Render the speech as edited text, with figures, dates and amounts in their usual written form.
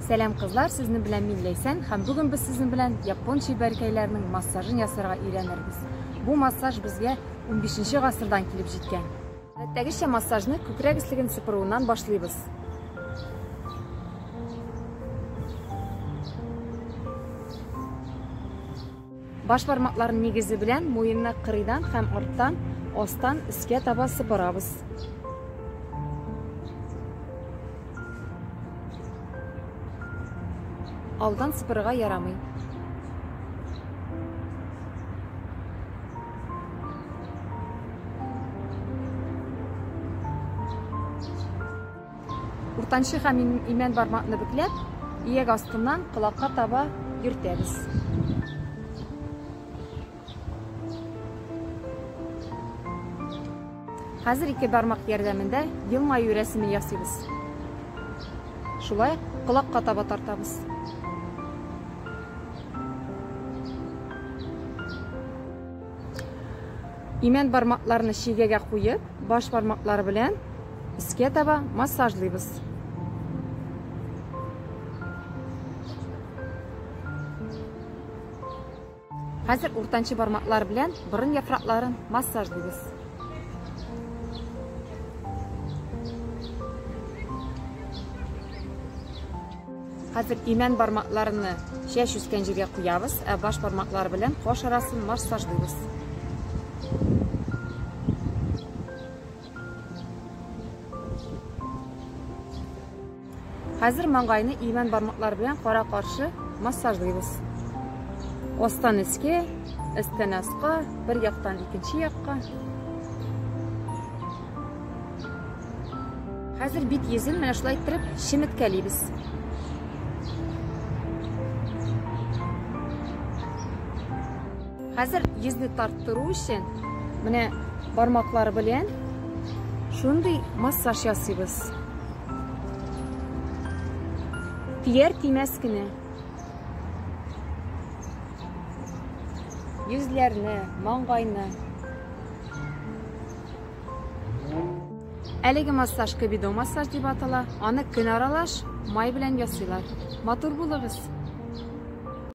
Сәлам кызлар, сезнең белән мин Ләйсән һәм бүген без сезнең белән япон чибәркәйләренең массажын ясарга өйрәнербез. Бу массаж безгә 15 гасырдан килеп җиткән. Гадәттәгечә массажны күкрәк өслеген сыпыруыннан башлыйбыз. Баш бармакларның нигезе белән муенны кырыйдан һәм арттан, астан өскә таба сыпырабыз. Алдан сыпырырга ярамый. Уртанчы һәм имән бармакны бөкләп, ияк астыннан колакка таба йөртәбез. Хәзер ике бармак ярдәмендә елмаю рәсеме ясыйбыз. Шулай колакка таба тартабыз. Имән бармакларны чигәгә куеп, баш бармаклары белән өскә таба массажлыйбыз. Хәзер уртанчы бармаклар белән борын яфракларын массажлыйбыз. Хәзер имән бармакларны чәч үскән җиргә куябыз, ә баш бармаклары белән каш арасын массажлыйбыз. Хәзер маңгайны имән бармаклары белән кара-каршы массажлыйбыз. Астан өскә, өстән аска, бер яктан икенче якка. Хәзер бит йөзен менә шулай иттереп чеметкәлибез. Хәзер йөзне тарттыру өчен менә бармаклар белән шундый массаж ясыйбыз. Тияр тимәс кенә. Йөзләрне, маңгайны. Әлеге массаж кобидо массаж дип атала. Аны көн аралаш май белән ясыйлар. Матур булыгыз!